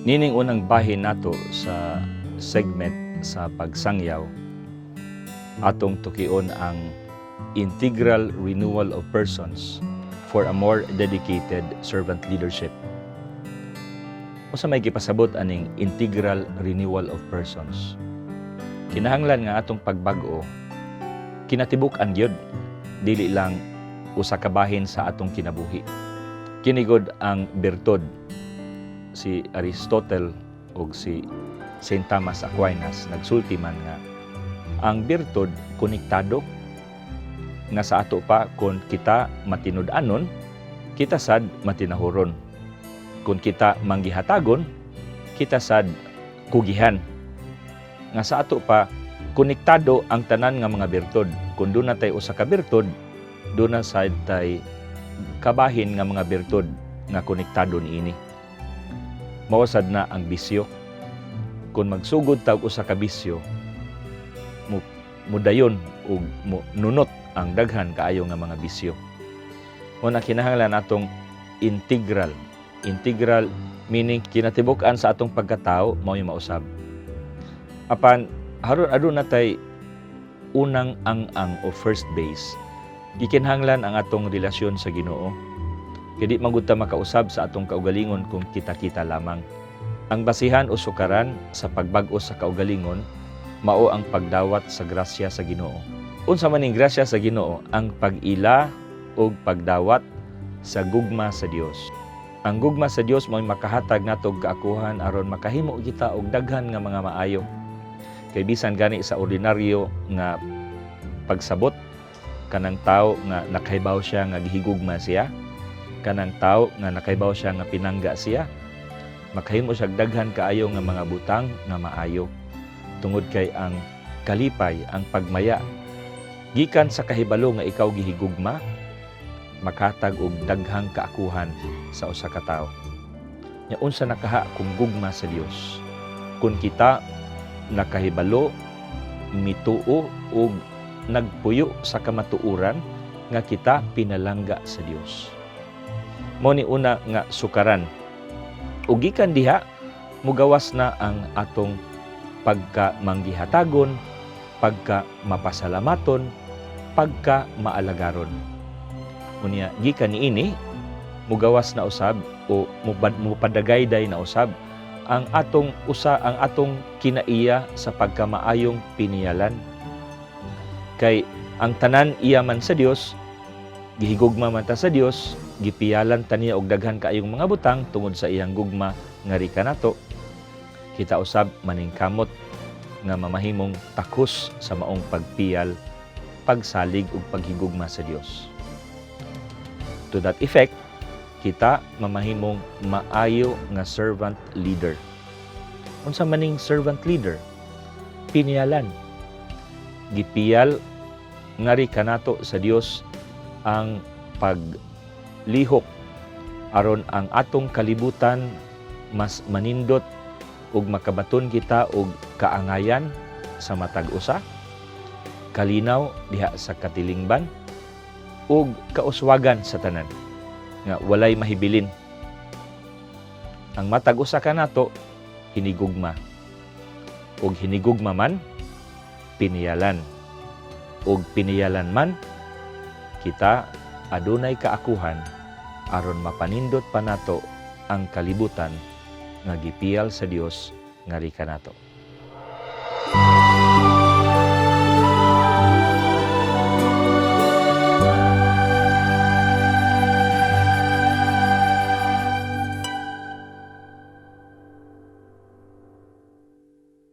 Nining unang bahin nato sa segment sa pagsangyaw, atong tukion ang integral renewal of persons for a more dedicated servant leadership. Unsa may gipasabot aning integral renewal of persons? Kinahanglan nga atong pagbag-o kinatibuk-an gyud, dili lang usa ka bahin sa atong kinabuhi. Kini gud ang bertud. Si Aristotle ug si Saint Thomas Aquinas nagsulti man nga ang bertud konektado, nga sa ato pa kon kita matinud-anon, kita sad matinahuron. Kung kita manggihatagon, kita sad kugihan. Nga sa ato pa konektado ang tanan nga mga bertud. Kung duna tay usa ka bertud, duna sad tay kabahin nga mga bertud nga konektado niini. Mao sad na ang bisyo. Kung magsugod ta og usa ka bisyo, mo mudayon ug mo nunot ang daghan kaayo nga mga bisyo. Mao na kinahanglan atong integral. Integral meaning kinatibuk-an sa atong pagkatao mao yung mausab. Apan haron aduna tay unang ang-ang o first base, gikinahanglan ang atong relasyon sa Ginoo. Kay di man gud ta makausab sa atong kaugalingon kung kita-kita lamang. Ang basihan o sukaran sa pagbag-o sa kaugalingon mao ang pagdawat sa grasya sa Ginoo. Unsa man ning grasya sa Ginoo? Ang pag-ila ug pagdawat sa gugma sa Dios. Ang gugma sa Dios mo'y makahatag nato og kaakuhan aron makahimo kita og daghan nga mga maayo. Kay bisan gani sa ordinaryo nga pagsabot, kanang tawo nga nakahibaw siya nga gihigugma siya, kanang tawo nga nakahibaw siya nga pinangga siya, makahimo siya og daghan kaayo nga mga butang nga maayo. Tungod kay ang kalipay, ang pagmaya gikan sa kahibalo nga ikaw gihigugma, makatag og daghang kaakuhan sa usa ka tawo. Nya unsa nakaha kung gugma sa Dios? Kung kita nakahibalo, mituo ug nagpuyo sa kamatuoran nga kita pinalangga sa Dios. Mao ni una nga sukaran. Ug gikan diha mugawas na ang atong pagka manggihatagon, pagka mapasalamaton, pagka maalagaron. Unya gikan niini mugawas na usab o mupadagayday na usab ang atong usa ang atong kinaiya sa pagkamaayong piniyalan. Kay ang tanan iya man sa Dios, gihigugma man ta sa Dios, gipiyalan ta niya og daghan kaayong mga butang tungod sa iyang gugma ngari kanato. Kita usab maningkamot nga mamahimong takos sa maong pagpiyal, pagsalig ug paghigugma sa Dios. To that effect, kita mamahimong maayo nga servant leader. Unsa maning servant leader? Piniyalan. Gipiyal ngari kanato sa Dios ang paglihok aron ang atong kalibutan mas manindot ug makabaton kita og kaangayan sa matag usa, kalinaw diha sa katilingban ug kauswagan sa tanan nga walay mahibilin. Ang matag usa kanato hinigugma, ug hinigugma man piniyalan, ug piniyalan man kita adunay kaakuhan aron mapanindot pa nato ang kalibutan nga gipiyal sa Dios ngari kanato.